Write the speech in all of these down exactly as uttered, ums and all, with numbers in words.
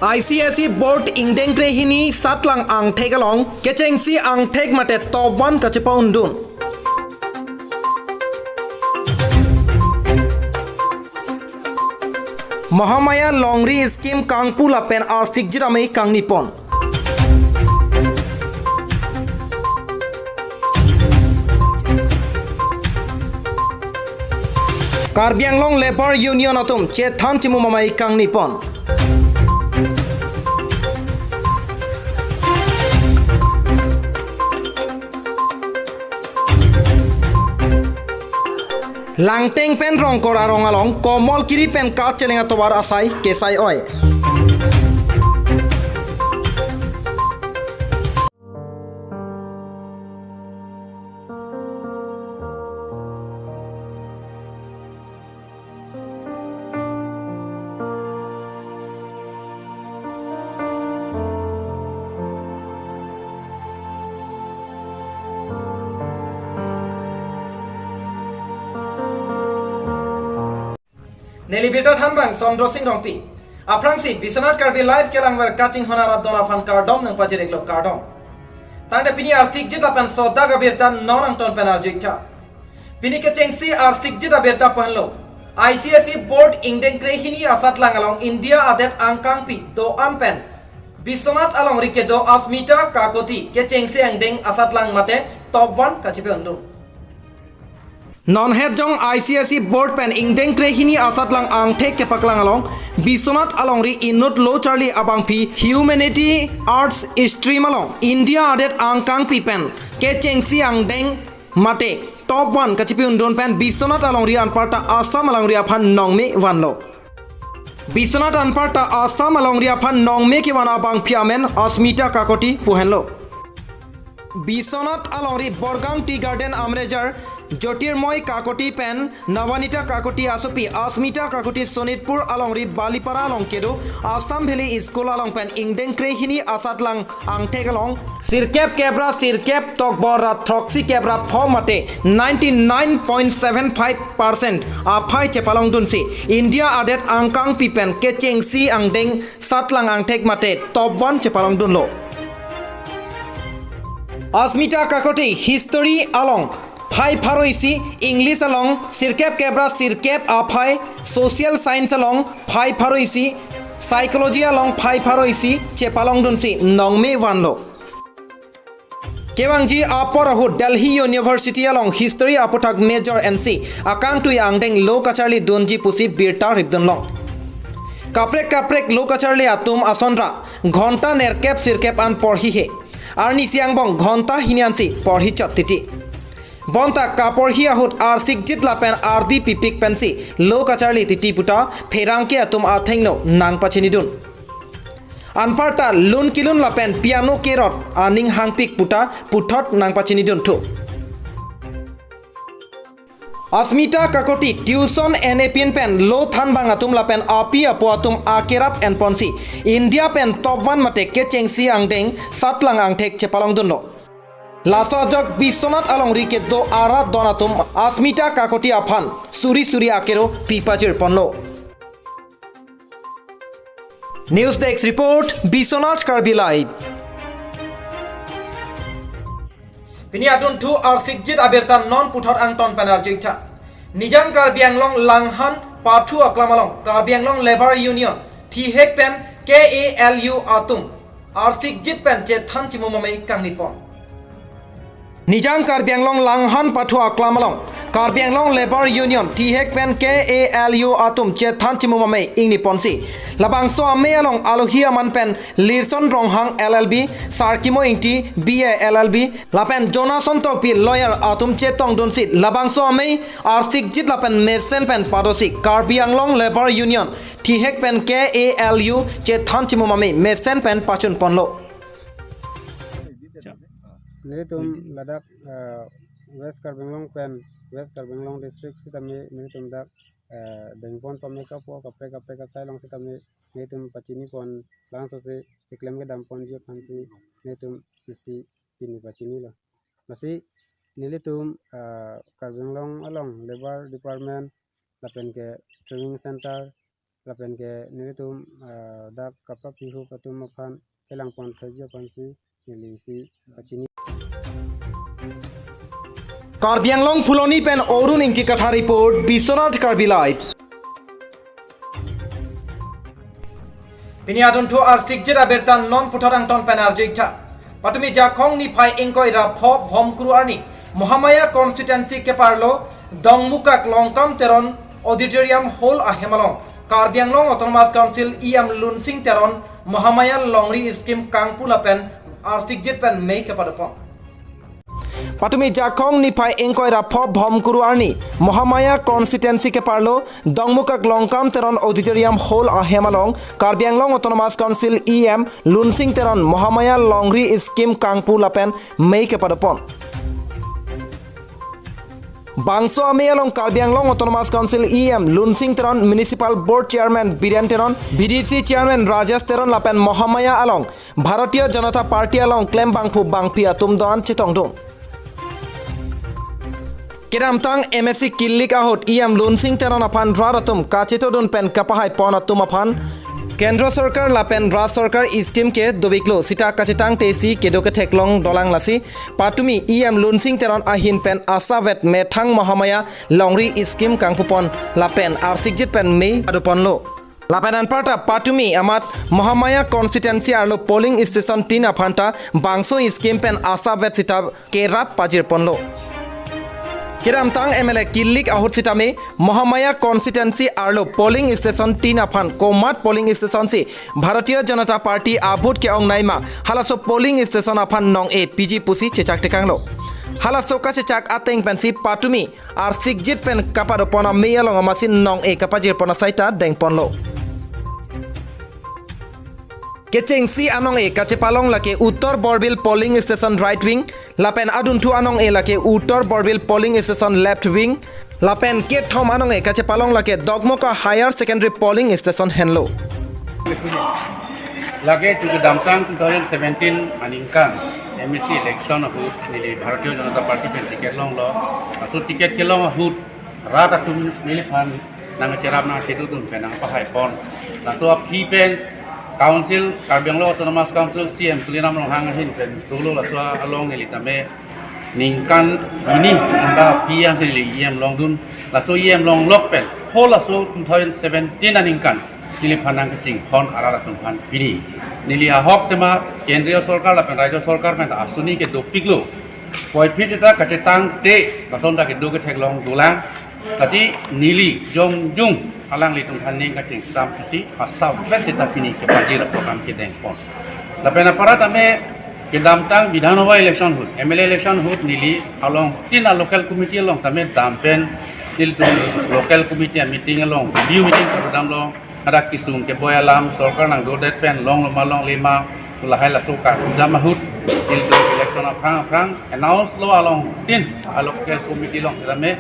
I C S E Board ingdeng krehini satlang angthek along kechengsi angthek mate top one kachepa-undun. Mahamaya Longri Scheme kangpu lapen arsikjit amei kangnipon. Karbi Anglong Labour Union atum chethan chimum amei kangnipon. Langteng pen Rongkor arong along Komolkiri pen kacheleng atovar asai kesai oi. Neli birta thanbang Sondro Sing Rongpi. Aphrangsi Biswanath Karbi Live kelangver kachinghon arat don aphan kardom nangpajir-iklo, kardom. Tangte pini arsikjit lapen sodak abirta non angton pen arju-iktha. Pini kechengsi arsikjit abirta pu henlo. I C S E Board ingdeng krehini asatlang along India adet angkangpi do-an pen Biswanath alongri kedo Asmita Kakoti kechengsi angdeng asatlang mate top one kachepa-undun. Non het jong I C S E Board pen ingdeng krehini asatlang angthek kepaklang along Biswanath alongri inut lo charli abangpi Humanity Arts Stream along India adet angkangpi pen kechengsi angdeng mate top one kachepa-undun pen Biswanath alongri anparta Assam alongri aphan nongme vanlo. Biswanath anparta Assam alongri aphan nongme kevan abangpi amen Asmita Kakoti pu henlo. Biswanath alongri Borgang Tea Garden amrejar Jyotirmoy Kakoti pen Navanita Kakoti asopi Asmita Kakoti Sonitpur alongri Balipara along kedo Assam Valley School along pen ingdeng krehini asatlang angthek along sirkep kep ra sirkep tokbor ra throksi kep ra pho mate ninety nine point seven five percent aphai chepalongdunsi India adet angkangpi pen kechengsi angdeng satlang angthek mate top one chepalongdunlo. Asmita Kakoti history along phai pharo isi, English along sirkep kep ra sirkep aphai, social science along phai pharo isi, psychology along phai pharo isi chepalongdunsi nongme vanlo. Kevangji apor ahut Delhi University along history aputhak major ensi akangtui angdeng lo kacharlidunji pusi birta ripdunlong. Kaprek kaprek lo kacharli atum asonra ghonta nerkep sirkep an porhihe. Arnisi angbong ghonta hini ansi porhichot titi. Bonta kaporhi ahut arsikjit lapen ardi pipik pensi lo kacharli titi puta pherangke atum athengno nangpachinidun. Anparta lun kelun lapen piano kerot aning hangpik puta puthot nangpachinidun thu. Asmita Kakoti tuition en-e pin pen lo thanbang atum lapen api apo atum akerap enponsi India pen top one mate kechengsi angdeng satlang angthek chepalongdunlo. Laso ajok Biswanath alongri kedo arat don atum Asmita Kakoti aphan suri suri akero pipajirponlo. News Desk Report, Biswanath Karbi Live. Pini adunthu arsikjit abirta non puthot angton pen arju-iktha. Nijang Karbi Anglong Langhan pathu aklam along Karbi Anglong Labour Union, thihek pen K A L U atum arsikjit pen chethan chimum amei kangnipon. Nijang Karbi Anglong Langhan pathu aklam along Karbi Anglong Labour Union, thihek pen K A L U atum chethan chimum amei ingniponsi labangso amei along alohi aman pen Lirson Ronghang L L B, Sarkimo Ingti B A L L B, lapen Jonason Tokbi lawyer atum chetongdunsi labangso amei arsikjit lapen mesen pen padosi Karbi Anglong Labour Union, thihek pen K A L U chethan chimum amei mesen pen pachunponlo. Nelitum ladak, eh, West Karbi Anglong pen, West Karbi Anglong District sitame nelitum dak, eh, dengpon pame kapo kaprek kaprek asai along sitame nelitum pachinipon, langsose keklem kedamponji aphansi nelitum isi pini pachinilo. Lasi nelitum, eh, Karbi Anglong along Labour Department lapen ke Training Center Lapen ke nelitum, ah, dak kapapi ahup atum aphan kelang pon thaiji aphansi neli isi pachini. Karbi Anglong Phuloni pen Arun Ingti Kathar report, Biswanath Karbi Live. Pini adunthu arsikjit abirta non puthot angton pen arju-iktha. Patumi Jakhong niphai ingkoi ra pho Bhomkuru arni Mahamaya constituency keparlo Dongmukak Longkam Teron Auditorium Hall ahem along Karbi Anglong Autonomous Council E M Lunsing Teron Mahamaya longri scheme kangpu lapen arsikjit pen mei kepadopon. Patumi Jakhong niphai ingkoi ra pho Bhomkuru arni Mahamaya constituency keparlo Dongmukak Longkam Teron Auditorium Hall ahem along Karbi Anglong Autonomous Council E M Lunsing Teron Mahamaya longri scheme kangpu lapen mei kepadopon. Bangso amei along Karbi Anglong Autonomous Council E M Lunsing Teron, Municipal Board Chairman Biren Teron, B D C Chairman Rajesh Teron lapen Mahamaya along Bharatiya Janata Party along klembangphu bangpi atum do-an chetongdun. Kedamtang M A C kilik ahut E M Lunsing Teron aphan rat atum kachetongdun pen kapahaipon atum aphan Kendra Sorkar lapen Rajya Sorkar scheme ke doveklo seta kachetangtesi kedo ketheklong dolang, lasi patumi E M Lunsing Teron ahin pen asapvet methang Mahamaya longri scheme kangpupon lapen arsikjit pen mei padoponlo. Lapen anparta patumi amat Mahamaya constituency arlo polling station tin aphanta bangso scheme pen asapvet seta kerap pajirponlo. Kedamtang M L A kilik ahut sitame Mahamaya constituency arlo polling station tin aphan komat polling station si Bharatiya Janata Party a-vote ke-ong naima, halaso polling station aphan nong-e piji pusi chechak tekanglo. Halaso kachechak ateng pensi patumi arsikjit pen kapadopon amei along amatsi nong-e kapajirpon asai ta dengponlo. Kechengsi anong-e kachepalong lake Uttar Borbil polling station right wing, lapen adunthu anong-e lake Uttar Borbil polling station left wing, lapen kethom anong-e kachepalong lake Dongmukak Higher Secondary polling station henlo. Lake tu kedamtang two thousand seventeen aningkan M A C election ahut neli Bharatiya Janata Party pen ticket longlo. Laso ticket kelong ahut rat atum neliphan nangcherap nangchetongdun pen nangpahaipon. Laso aphi pen Council, Karbi Anglong Autonomous Council C M Tuliram Ronghang ahin pen dolo, laso along neli tame ningkan hini angka aphi ansi neli E M longdun. Laso E M longlok pen halaso two thousand seventeen aningkan neliphan nangkachinghon arat atum aphan pini neli ahok tema Kendriya Sorkar lapen Rajya Sorkar pen ta asuni kedopiklo. Puvoiphit seta kachetangte lason ta kedo ketheklong dolang. Lasi neli jongjung alanglitum aphan ning kachingsam pusi asapvet seta pini kepajir program kedengpon. Lapen apara tame kedamtang Bidhan Sabha election ahut, M L A election ahut neli along tin a-local committee along tame dam pen nelitum local committee a-meeting along, review meeting kedamlo, hadak kesung keboi alam, sorkar nangdodet pen longlo ma longle ma, lahai laso kardom ahut nelitum election aphrang aphrang announce lo along tin a-local committee along sitame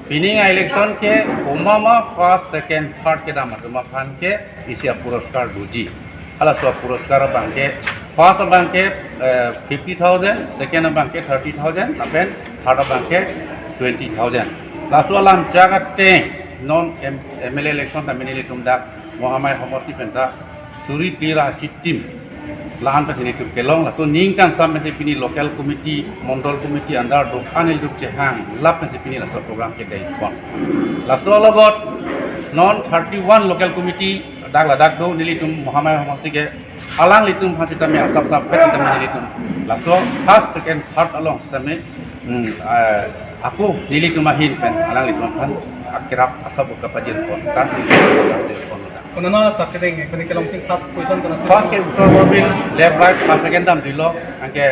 pining a-election ke komat ma first, second, third kedam atum aphan ke isi a-puraskar doji. Halaso a-puraskar abang ke, first abang ke, eh, fifty thousand, second abang ke thirty thousand, lapen third abang ke twenty thousand. Laso alam jagat te non M-, M L A election tame nelitum dak Mahamaya homosti pen ta suri phli ra chitim la-an pensi nelitum kelong, laso ning kangsam pensi pini local committee, mondol committee under do-an nelitum chehang lap pensi pini laso program kedengpon. Laso alogot non thirty-one local committee dak ladak do, nelitum Mahamaya homosti ke alanglitum aphan sitame asapsapvet sitame nelitum laso first, second, third along sitame, hmm, eh, ako nelitum ahin pen alanglitum aphan akerap asap kapajirpon ta nelitum kapajirpon ta. Konana sar kedeng, eh, kani kelong tin first position konat? First ke Uttar Borbil, left right, first second damjuilo, anke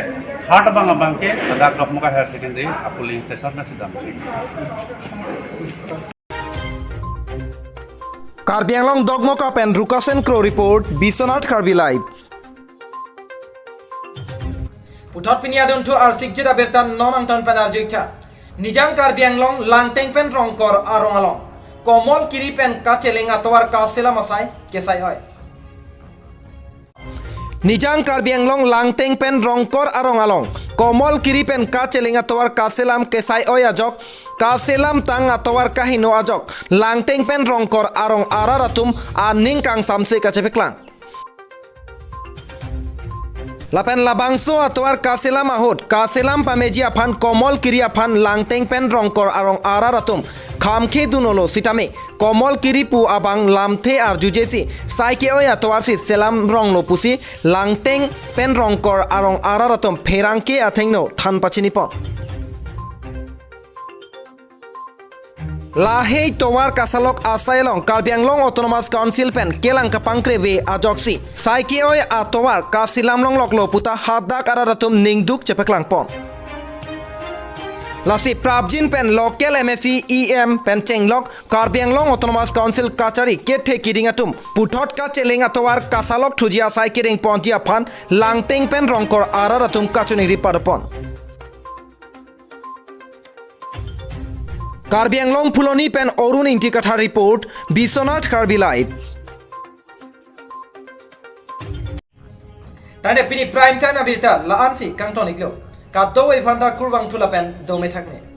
third abang abang ke ladak Dongmukak Higher Secondary a-polling station nangsi damji. Karbi Anglong Dongmukak pen Rukasen Kro report, Biswanath Karbi Live. Puthot pini adunthu arsikjit abirta non angton pen arju-iktha. Nijang Karbi Anglong Langteng pen Rongkor arong along Komol Kiri pen kacheling atovar kaselam asai kesai oi. Nijang Karbi Anglong Langteng pen Rongkor arong along Komol Kiri pen kacheling atovar kaselam kesai oi ajok Kaselam tang atovar kaheno ajok Langteng pen Rongkor arong arat atum aning kangsamse kachepeklang. Lapen labangso atovar kaselam ahut, kaselam pameji aphan Komol Kiri aphan Langteng pen Rongkor arong arat atum khamkhe dunolo sitame, Komol Kiri pu abang lamthe arjujesi, saike oi atovarsi selam ronglo pusi Langteng pen Rongkor arong arat atum pherangke athengno than pachinipon. Lahei tovar kasalok asai along Karbi Anglong Autonomous Council pen kelang kapangkreve ajoksi, saike oi atovar kaselam longloklo puta hadak arat atum ningduk chepeklangpon. Lasi prapjin pen local M A C, E M pen chenglok Karbi Anglong Autonomous Council kachari kethe kiding atum puthot kacheleng atovar kasalok thuji asai kedengponji aphan Langteng pen Rongkor arat atum kachiningri padopon. Karbi Anglong Phuloni pen Arun Ingti Kathar report, Biswanath Karbi Live. Tangte pini prime time abirta la-ansi kangton-iklo. Kadokave aphanta kurvangthu lapen dome thakme.